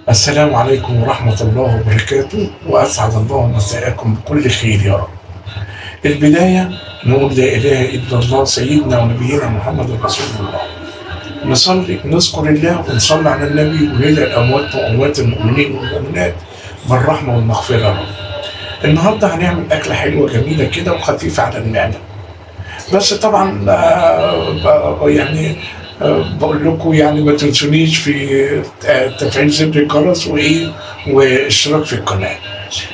السلام عليكم ورحمة الله وبركاته، وأسعد الله مساءكم بكل خير يا رب. البداية نقول لا إله إلا الله سيدنا ونبينا محمد رسول الله. نصلي، نذكر الله ونصلي على النبي وندعي الأموات وأموات المؤمنين والمؤمنات بالرحمة والمغفرة يا رب. النهاردة هنعمل أكلة حلوة جميلة كده وخفيفة على المعدة. بس طبعا يعني بقول لكم يعني ما تنسونيش في تفعيل زر الجرس وايه واشتراك في القناة.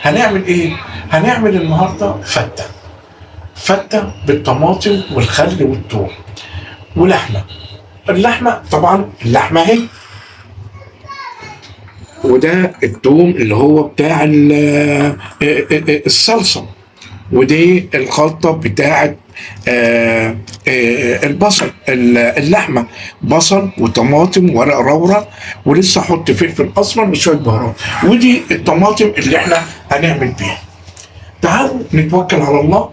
هنعمل ايه؟ هنعمل النهارده فته، فته بالطماطم والخل والثوم ولحمه. اللحمة طبعا اللحمة اهي، وده الثوم اللي هو بتاع الصلصه، ودي الخلطة بتاعت البصل، اللحمة بصل وطماطم ورق رورة، ولسه احط فلفل اسمر وشوية بهارات، ودي الطماطم اللي احنا هنعمل بيها. تعالوا نتوكل على الله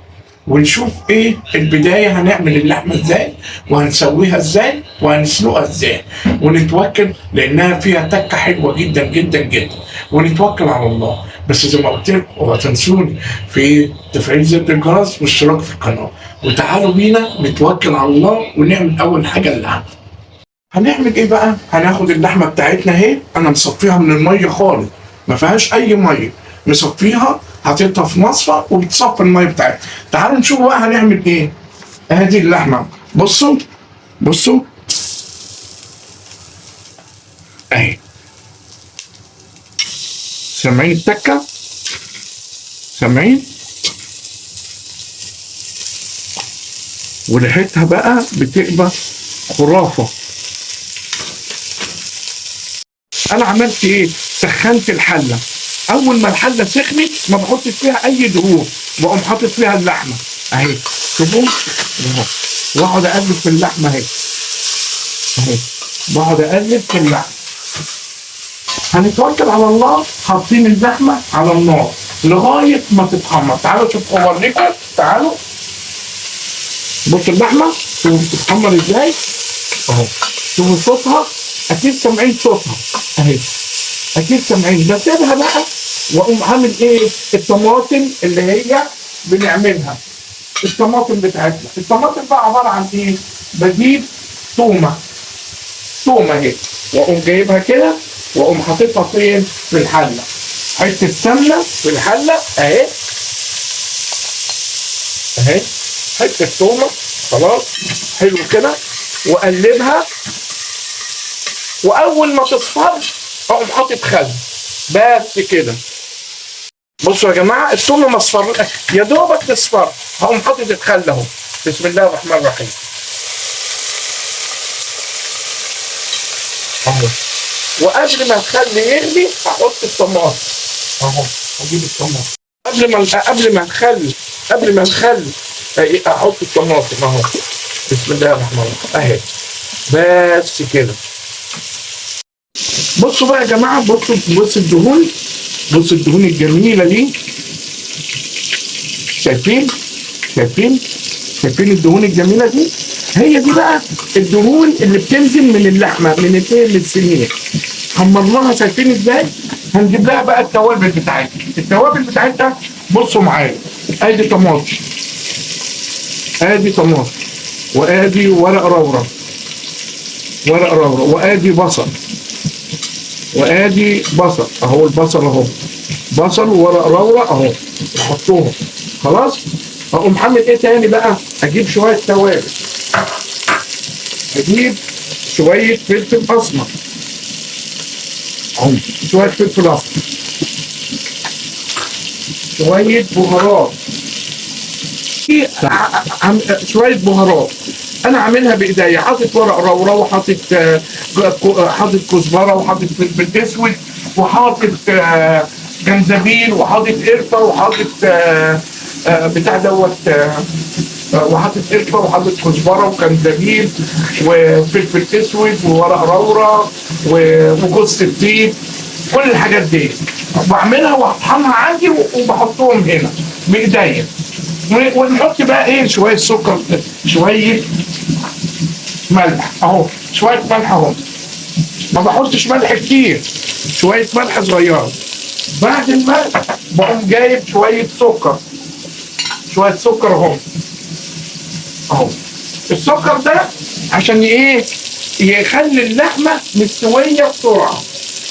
ونشوف ايه البداية، هنعمل اللحمة ازاي وهنسويها ازاي وهنسلقها ازاي، ونتوكل لانها فيها تكه حلوة جدا جدا جدا، ونتوكل على الله. بس زي ما قلت لكم اوعوا تنسوني في تفعيل زر الجرس والاشتراك في القناة، وتعالوا بينا نتوكل على الله ونعمل اول حاجة اللحمة. هنعمل ايه بقى؟ هناخد اللحمة بتاعتنا اهي، انا مصفيها من المية خالص، ما فيهاش اي مية، مصفيها حاططها في مصفى وبتصفي المية بتاعتها. تعالوا نشوف بقى هنعمل ايه. ادي اللحمة، بصوا بصوا اهي، سامعين التكه؟ سامعين؟ وريحتها بقى بتبقى خرافه. انا عملت ايه؟ سخنت الحلة. اول ما الحلة سخنت ما بحطش فيها اي دهون، بقوم حاطط فيها اللحمة اهي، شوفوا اهو، واقعد اقلب في اللحمة اهي اهي، بقعد اقلب في اللحمة. هنتوكل على الله، حاطين اللحمة على النار لغاية ما تتحمر. تعالوا شوفوا اوريكم، تعالوا بصوا اللحمة شوفوا بتتحمر ازاي اهو، شوفوا صوتها، اكيد سامعين صوتها اهي، اكيد سامعين. بسيبها بقى واقوم عامل ايه؟ الطماطم اللي هي بنعملها، الطماطم بتاعتنا. الطماطم بقى عبارة عن ايه؟ بجيب تومة، تومة اهي، واقوم جايبها كده واقوم حاططها فين؟ في الحلة، حتة سمنه في الحلة اهي اهي، حتة تومة، خلاص حلو كده، واقلبها، واول ما تصفر اقوم حاطط خل، بس كده. بصوا يا جماعة التومه ما اصفر، يا دوبك تصفر، هقوم حاطط الخل اهو. بسم الله الرحمن الرحيم اهو. وقبل ما الخل يغلي هحط الطماطم اهو، هجيب الطماطم قبل ما الخل احط الطماطم اهو. بسم الله الرحمن الرحيم اهي، بس كده. بصوا بقى يا جماعة، بصوا بصوا الدهون، بصوا الدهون الجميلة دي، شايفين شايفين شايفين الدهون الجميلة دي؟ هي دي بقى الدهون اللي بتنزل من اللحمة من الاثنين للسنين. حمرناها، شايفين ازاي؟ هنجيب لها بقى التوابل بتاعتها. التوابل بتاعتها بصوا معايا، ادي طماطم، ادي طماطم، وادي ورق رورة، ورق رورة، وادي بصل، وادي بصل اهو، البصل اهو، بصل وورق رورة اهو، نحطهم خلاص. اقوم عامل ايه تاني بقى؟ اجيب شوية توابل، اجيب شوية فلفل اسمر اهو، شوية فلفل اسمر، شوية بهارات، شوية بهارات انا عاملها بايديا، حاطط ورق رورة، وحاطط حاطط كزبره، وحاطط فلفل اسود، وحاطط جنزبيل، وحاطط قرفه، وحاطط بتاع دوت، وحاطط قرفه، وحاطط كزبره وجنزبيل وفلفل اسود وورق رورة وجوز الطيب، كل الحاجات دي بعملها واطحنها عندي وبحطهم هنا بايديا. ونحط بقى ايه؟ شوية سكر، شوية ملح اهو، شوية ملح اهو، ما بحطش ملح كتير. شوية ملح صغيرة. بعد الملح بقوم جايب شوية سكر، شوية سكر اهو اهو. السكر ده عشان ايه؟ يخلي اللحمة مستوية بسرعة،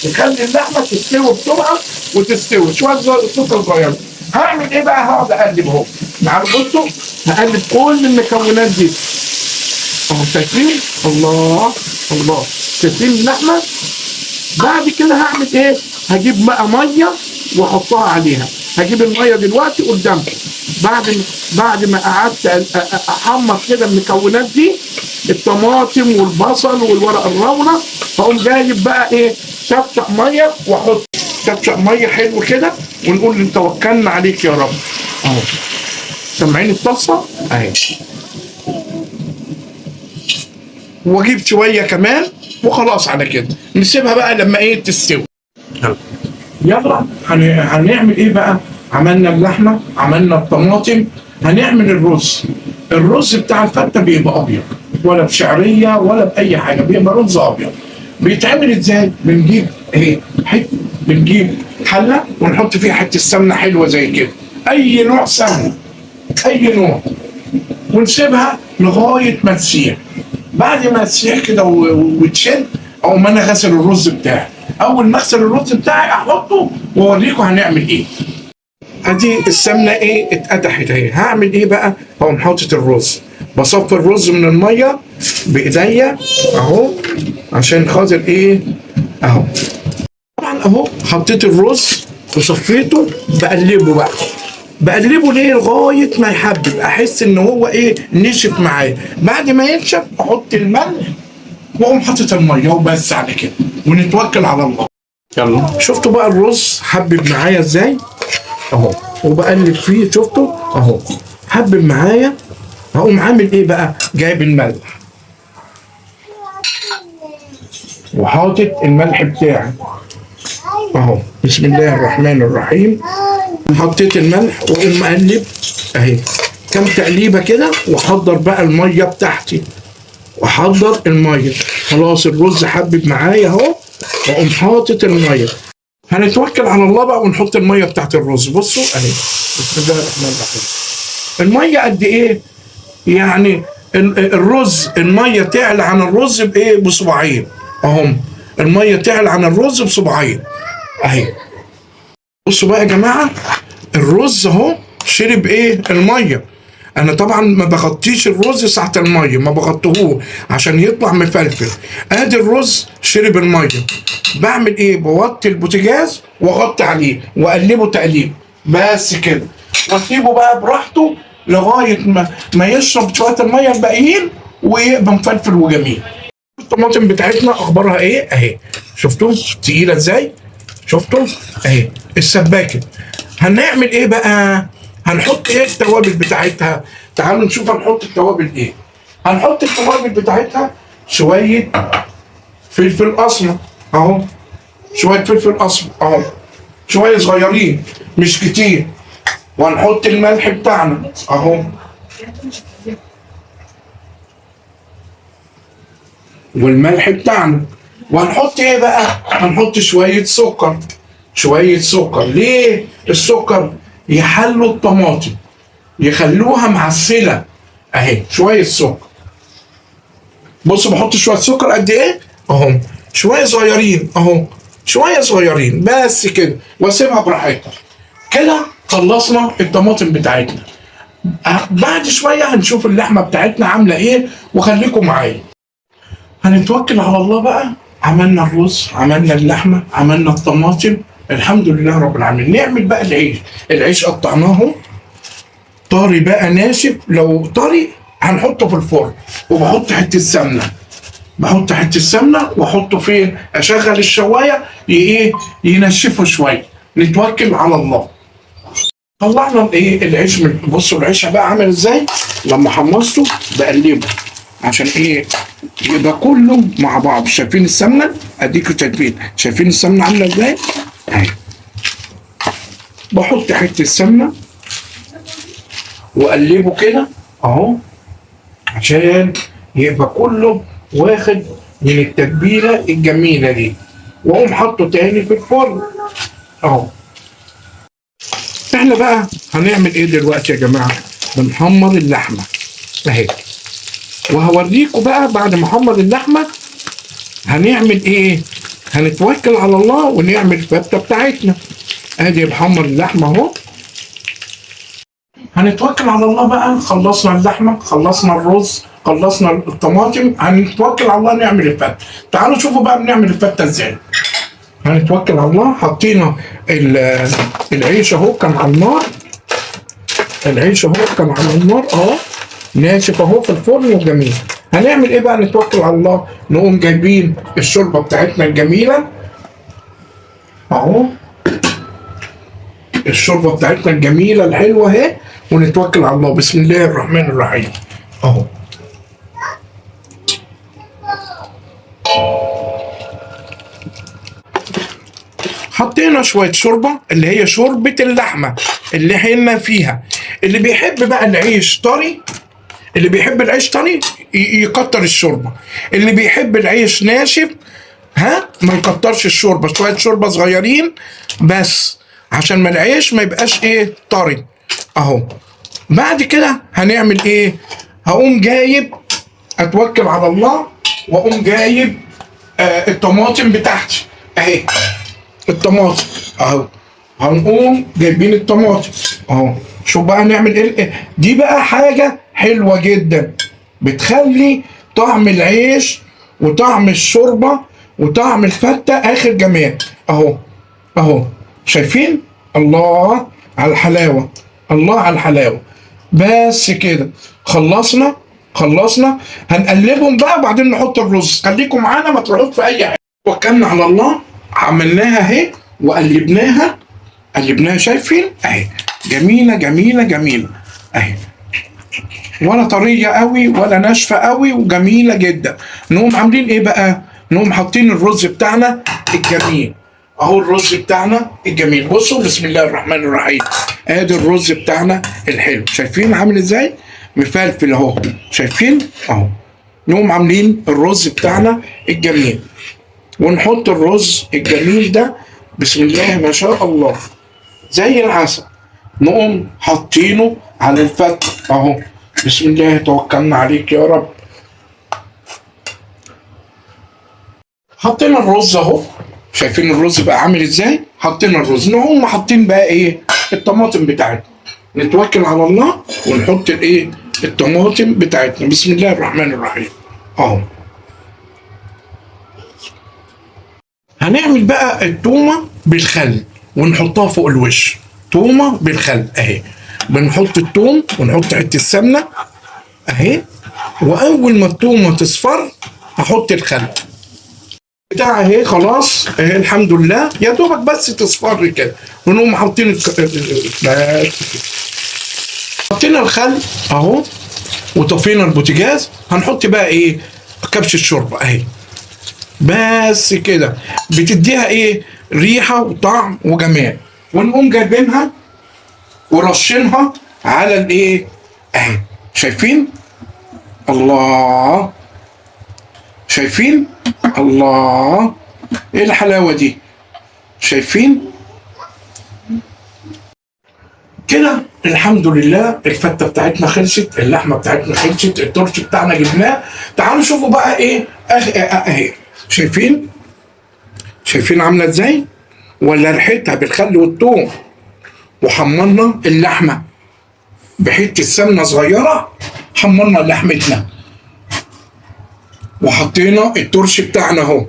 يخلي اللحمة تستوي بسرعة وتستوي. شوية سكر صغير. هعمل ايه بقى؟ هقعد اقلب اهو. تعالوا بصوا، هقلب كل المكونات دي اهو. شايفين؟ الله الله، شايفين اللحمة؟ بعد كده هعمل ايه؟ هجيب بقى مية واحطها عليها. هجيب المية دلوقتي قدامكم. بعد ما قعدت احمر كده المكونات دي، الطماطم والبصل والورق الراونه، هقوم جايب بقى ايه؟ شفشق مية، واحط شفشق مية حلو كده، ونقول انت توكلنا عليك يا رب. اهو سامعين الطاسه اهي. واجيب شوية كمان وخلاص على كده. نسيبها بقى لما ايه تستوي. يلا هنعمل ايه بقى؟ عملنا اللحمة، عملنا الطماطم، هنعمل الرز. الرز بتاع الفته بيبقى ابيض، ولا بشعريه ولا باي حاجة، بيبقى رز ابيض. بيتعمل ازاي؟ بنجيب ايه؟ حتة، بنجيب حله ونحط فيها حتة سمنه حلوة زي كده، اي نوع سمنه، اي نوع، ونسيبها لغاية ما تسيح. بعد ما تسيح كده وتشد، اقوم انا غسل الرز بتاعي. اول ما اغسل الرز بتاعي احطه واوريكم هنعمل ايه. ادي السمنة ايه؟ اتقدحت اهي. هعمل ايه بقى؟ هقوم حاطط الرز، بصفي الرز من المية بايديا اهو، عشان خاطر ايه؟ اهو. طبعا اهو حطيت الرز وصفيته، بقلبه بقى. بقلبه ليه؟ لغاية ما يحبب، احس ان هو ايه؟ نشف معايا. بعد ما ينشف احط الملح واقوم حاطط المية وبس على كده، ونتوكل على الله. يلا شفتوا بقى الرز حبب معايا ازاي؟ اهو، وبقلب فيه، شفتوا اهو حبب معايا. هقوم عامل ايه بقى؟ جايب الملح وحاطط الملح بتاعي اهو، بسم الله الرحمن الرحيم. حطيت الملح واقوم مقلب اهي كام تقليبه كده، واحضر بقى المية بتاعتي، واحضر المية. خلاص الرز حبب معايا اهو، واقوم حاطط المية. هنتوكل على الله بقى ونحط المية بتاعت الرز. بصوا اهي، بسم الله الرحمن الرحيم. المية قد ايه؟ يعني الرز المية تعلى عن الرز بايه؟ بصباعين اهم. المية تعلى عن الرز بصباعين اهي. بصوا بقى يا جماعة، الرز اهو شرب ايه؟ المية. انا طبعا ما بغطيش الرز ساعة المية، ما بغطيهوش عشان يطلع مفلفل. ادي الرز شرب المية. بعمل ايه؟ بوطي البوتاجاز واغطي عليه واقلبه تقليب بس كده، واسيبه بقى براحته لغاية ما يشرب شوية المية الباقيين ويبقى مفلفل وجميل. الطماطم بتاعتنا اخبارها ايه؟ اهي، شفتوا تقيلة ازاي؟ شفتوا اهي السباكه. هنعمل ايه بقى؟ هنحط ايه التوابل بتاعتها؟ تعالوا نشوف هنحط التوابل ايه. هنحط التوابل بتاعتها شوية فلفل اسمر اهو، شوية فلفل اسمر اهو، شوية صغيرين مش كتير. وهنحط الملح بتاعنا اهو، والملح بتاعنا. وهنحط ايه بقى؟ هنحط شوية سكر، شوية سكر. ليه السكر؟ يحلوا الطماطم، يخلوها معسله اهي. شوية سكر، بصوا بحط شوية سكر قد ايه اهو، شوية صغيرين اهو، شوية صغيرين بس كده، واسيبها براحتها كده. خلصنا الطماطم بتاعتنا. بعد شوية هنشوف اللحمة بتاعتنا عامله ايه، وخليكم معايا. هنتوكل على الله بقى. عملنا الرز، عملنا اللحمة، عملنا الطماطم، الحمد لله رب العالمين. نعمل بقى العيش. العيش قطعناه طري بقى ناشف، لو طري هنحطه في الفرن. وبحط حتة سمنه، بحط حتة سمنه واحطه فين؟ اشغل الشوايه ايه ينشفه شوية. نتوكل على الله. طلعنا الايه العيش من، بصوا العيش بقى عامل ازاي لما حمصته. بقلبه عشان ايه؟ يبقى كله مع بعض. شايفين السمنة؟ اديكوا شايفين السمنة عامله ازاي؟ اهي. بحط حتة سمنه واقلبه كده اهو، عشان يبقى كله واخد من التتبيله الجميلة دي. واقوم حاطه تاني في الفرن اهو. احنا بقى هنعمل ايه دلوقتي يا جماعة؟ بنحمر اللحمة اهي، وهوريكم بقى بعد ما احمر اللحمة هنعمل ايه. هنتوكل على الله ونعمل الفته بتاعتنا. ادي نحمر اللحمة اهو. هنتوكل على الله بقى. خلصنا اللحمة، خلصنا الرز، خلصنا الطماطم، هنتوكل على الله نعمل الفته. تعالوا شوفوا بقى بنعمل الفته ازاي. هنتوكل على الله. حطينا العيش اهو كان على النار، العيش اهو كان على النار اهو، ناشف اهو في الفرن وجميل. هنعمل ايه بقى؟ نتوكل على الله، نقوم جايبين الشوربة بتاعتنا الجميلة اهو، الشوربة بتاعتنا الجميلة الحلوة اهي، ونتوكل على الله. بسم الله الرحمن الرحيم اهو. حطينا شوية شوربة اللي هي شوربة اللحمة اللي احنا فيها. اللي بيحب بقى العيش طري، اللي بيحب العيش طري يكتر الشوربة، اللي بيحب العيش ناشف ها ما يكترش الشوربة، شوية شوربة صغيرين بس عشان ما العيش ما يبقاش ايه طري اهو. بعد كده هنعمل ايه؟ هقوم جايب، اتوكل على الله واقوم جايب الطماطم بتاعتي اهي، الطماطم اهو. هنقوم جايبين الطماطم اهو. شوف بقى نعمل ايه. دي بقى حاجة حلوة جدا، بتخلي طعم العيش وطعم الشوربة وطعم الفته اخر جمال اهو اهو. شايفين؟ الله على الحلاوة، الله على الحلاوة. بس كده خلصنا، خلصنا. هنقلبهم بقى وبعدين نحط الرز. خليكم معانا ما تروحوش في اي حاجة. توكلنا على الله، عملناها اهي وقلبناها، قلبناها. شايفين اهي، جميلة جميلة جميلة اهي، ولا طرية قوي ولا ناشفة قوي، وجميلة جدا. نقوم عاملين ايه بقى؟ نقوم حاطين الرز بتاعنا الجميل اهو، الرز بتاعنا الجميل. بصوا بسم الله الرحمن الرحيم، ادي الرز بتاعنا الحلو. شايفين عامل ازاي؟ مفلفل اهو، شايفين اهو. نقوم عاملين الرز بتاعنا الجميل ونحط الرز الجميل ده بسم الله ما شاء الله زي العسل. نقوم حاطينه على الفتة اهو. بسم الله توكلنا عليك يا رب. حطينا الرز اهو، شايفين الرز بقى عامل ازاي؟ حطينا الرز. نقوم حاطين بقى ايه؟ الطماطم بتاعتنا. نتوكل على الله ونحط الايه؟ الطماطم بتاعتنا. بسم الله الرحمن الرحيم اهو. هنعمل بقى التومه بالخل ونحطها فوق الوش. تومة بالخل اهي، بنحط التوم ونحط حتة السمنة اهي، واول ما التومه تصفر هحط الخل بتاع اهي. خلاص اهي الحمد لله، يا دوبك بس تصفر كده ونقوم حاطين حطينا الخل اهو وطفينا البوتاجاز. هنحط بقى ايه؟ كبشة شوربة اهي، بس كده بتديها ايه؟ ريحه وطعم وجمال. ونقوم جايبينها ورشينها على الايه اهي. شايفين؟ الله، شايفين؟ الله، ايه الحلاوة دي؟ شايفين كده؟ الحمد لله الفته بتاعتنا خلصت، اللحمة بتاعتنا خلصت، الترش بتاعنا جبناه. تعالوا شوفوا بقى ايه اهي. شايفين؟ شايفين عامله ازاي؟ ولا ريحتها بالخل والثوم. وحمرنا اللحمة بحته سمنه صغيرة، حمرنا لحمتنا وحطينا الترش بتاعنا اهو.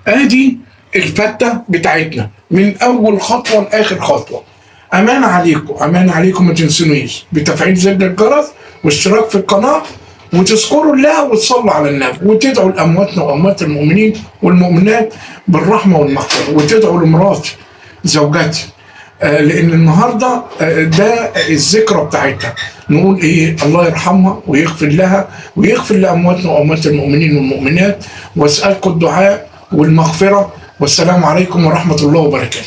ادي الفته بتاعتنا من اول خطوة لاخر خطوة. امان عليكم، امان عليكم، ما تنسونيش بتفعيل زر الجرس واشتراك في القناة، وتذكروا الله وتصلوا على النبي، وتدعوا لامواتنا واموات المؤمنين والمؤمنات بالرحمة والمغفرة، وتدعوا لمراتي زوجتي، لان النهارده ده الذكرى بتاعتها. نقول ايه؟ الله يرحمها ويغفر لها ويغفر لامواتنا واموات المؤمنين والمؤمنات. واسالكم الدعاء والمغفرة، والسلام عليكم ورحمة الله وبركاته.